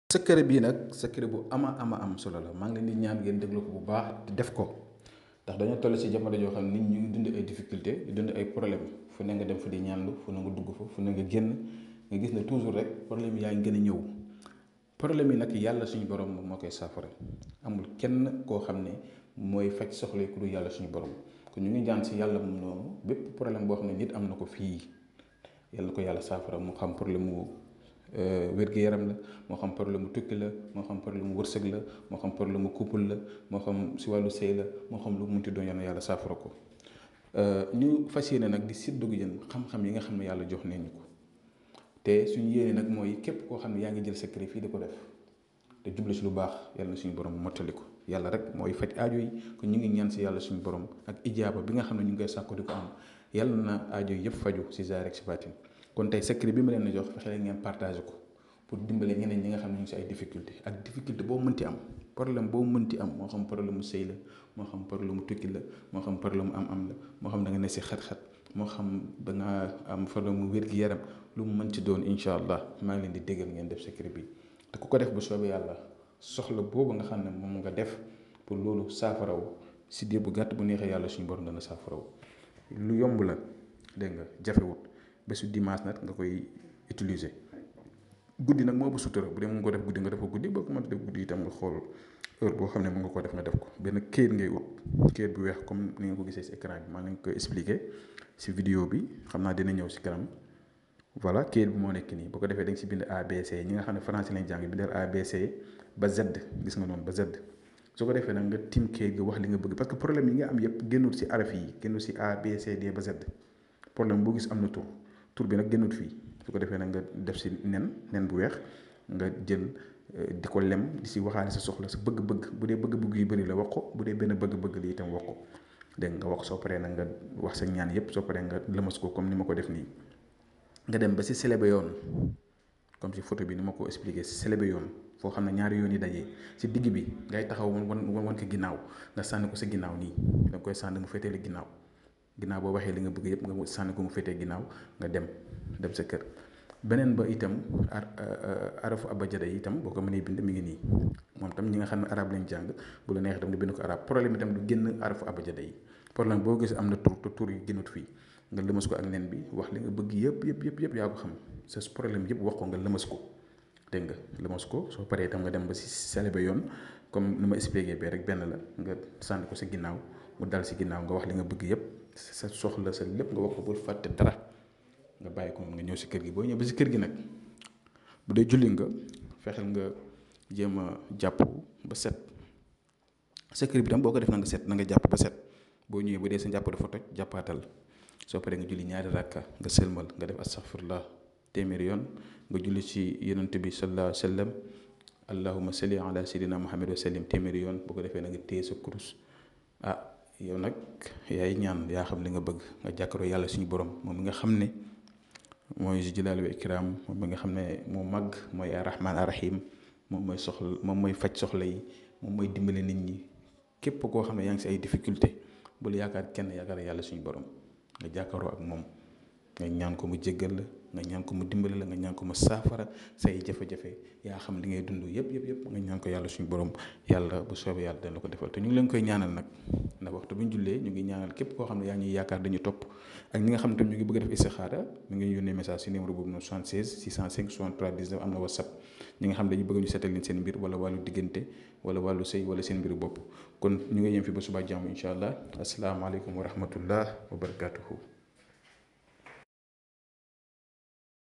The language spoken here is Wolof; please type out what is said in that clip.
secret bii nag secret bu ama am solo la maa ngi leen di ñaan ngeen déglu ko bu baax te def ko ndax dañoo toll si jamono joo xam nit ñu ngi dund ay difficulté di dund ay problème fu ne nga dem fa di ñaanlu fu ne nga dugg fa fu ne nga génn nga gis ne toujours rek problème yaa ngi gën a ñëw problème yi nag yàlla suñu borom moom moo koy saafara amul kenn koo xam ne mooy faj soxla ku dul yàlla suñu borom kon ñu ngi ñaan si yàlla moom noonu bépp problème boo xam ne nit am na ko fii yàlla ko yàlla saafara mu xam problème mu wér-gu-yaram la moo xam problème mu tukki la moo xam problème mu wërsëg la moo xam problème mu couple la moo xam si wàllu sëy la moo xam lu mu munti doon yàlla saafara ko ñu fas yéene nag di séddug yéen xam-xam yi nga xam ne yàlla jox nañ ñu ko te suñu yéene nag mooy képp koo xam ne yaa ngi jël secret fii di ko def te jublu si lu baax yàlla na suñu borom mottali ko yàlla rek mooy faj aajo yi kon ñu ngi ñaan si yàlla suñu borom ak ijaaba bi nga xam ne ñu ngi koy sàkku di ko am yàlla na aajo yi yëpp faju si zaahir ak si baatin kon tey secret bi ma leen di jox fexe leen ngeen partagé ko pour dimbale ñeneen ñi nga xam ne ñu ngi si ay difficulté ak difficulté boo mënti am problème boo mënti am moo xam problème mu sëy la moo xam problème mu tukki la moo xam problème mu am la moo xam da nga ne si xat-xat moo xam da nga am problème mu wér-gi-yaram lu mu mënti doon incha allah maa ngi leen di déggal ngeen def secret bi te ku ko def bu soobee yàlla soxla boobu nga xam ne moom nga def pour loolu saafaraw si diir bu gàtt bu neexee yàlla suñu borom dana saafaraw lu yomb la dégg nga jafewut bésu dimanche nag nga koy utiliser guddi nag moo bu sutura bu dee mu nga ko def guddi nga def ko guddi boo ko mën def guddi itam nga xool heure boo xam ne mu nga ko def nga def ko benn kayit ngay ut kayit bu weex comme ni nga ko gisee si écran bi maa ngi koy expliquer si vidéo bi xam naa dina ñëw si kanam voilà kayit bi moo nekk nii boo ko defee da nga si bind ABC ñi nga xam ne français lañ jàng bindal ABC ba Z gis nga noonu ba Z su ko defee nag nga tim kayit gi wax li nga bëgg parce que problème yi nga am yëpp génnul si araf yi génnul si A B C D ba Z problème boo gis am na tur bi nag génnut fii su ko defee nag nga def si nen bu weex nga jël di ko lem di si waxaale sa soxla sa bëgg-bëgg bu dee bëgg-bëgg yu bëri la wax ko bu dee benn bëgg-bëgg li itam wax ko dégg nga wax soo paree nag nga wax sa ñaan yëpp soo paree nga lëmas ko comme ni ma ko def nii nga dem ba si selebe yoon comme si photo bi ni ma ko expliqué si selebe yoon foo xam ne ñaari yoon yi dajee si digg bi ngay taxaw wan ko ginnaaw nga sànni ko sa ginnaaw nii da nga koy sànni mu féetee ginnaaw boo waxee li nga bëgg yëpp nga sànni ko mu féetee ginnaaw nga dem sa kër beneen ba itam arafu abajada yi itam boo ko mënee bind mi ngi nii moom tam ñi nga xam ne arab lañ jàng bu la neexee tam nga bind ko arab problème itam du génn arafu abajada yi problème boo gis am na tur te tur yi génnut fii nga lëmas ko ak nen bi wax li nga bëgg yëpp yaa ko xam sa problème yëpp wax ko nga lëmas ko dégg nga lëmas ko soo paree itam nga dem ba si selebe yoon comme ni ma expliqué bee rek benn la nga sànni ko sa ginnaaw mu dal si ginnaaw nga wax li nga bëgg yëpp sa soxla sa lépp nga wax ko bul fàtte dara nga bàyyi ko nga ñëw si kër gi boo ñëw ba si kër gi nag bu dee julli nga fexeel nga jéem a jàpp ba set sa kër bi tam boo ko def na nga set na nga jàpp ba set boo ñëwee bu dee sa njàpp dafa toj jàppaatal soo paree nga julli ñaari rakka nga sëlmal nga def astaghfirullah téeméeri yoon nga julli ci yonent bi sallallahu alayhi wa sallam allahumma salli ala sayyidina muhammad wa sallim téeméeri yoon boo ko defee na nga téye sa kurus yow nag yaay ñaan yaa xam li nga bëgg nga jàkkaroo yàlla suñu borom moom mi nga xam ne mooy jalaal wa ikram moom mi nga xam ne moo màgg mooy arrahman arrahim moom mooy faj soxla yi moom mooy dimbale nit ñi képp koo xam ne yaa ngi si ay difficulté bul yaakaar kenn yaakaar yàlla suñu borom nga jàkkaroo ak moom nga ñaan ko mu jéggal la nga ñaan ko mu dimbale la nga ñaan ko mu saafara say jafe-jafe yaa xam li ngay dund yëpp nga ñaan ko yàlla suñu borom yàlla bu soobee yàlla dana la ko defal te ñu ngi leen koy ñaanal nag ndax waxtu bu ñu jullee ñu ngi ñaanal képp koo xam ne yaa ñuy yaakaar dañu topp ak ñi nga xam ne tam ñu ngi bëgg a def istixaara ñu ngi yónnee message si numéro boobu noonu 76 605 63 19 am na whatsapp ñi nga xam ne dañu bëgg ñu seetal leen seen mbir wala wàllu diggante wala wàllu sëy wala seen mbiru bopp kon ñu ngi yem fi ba suba jàmm incha allah asalaamaaleykum wa rahmatullah wa barakatuhu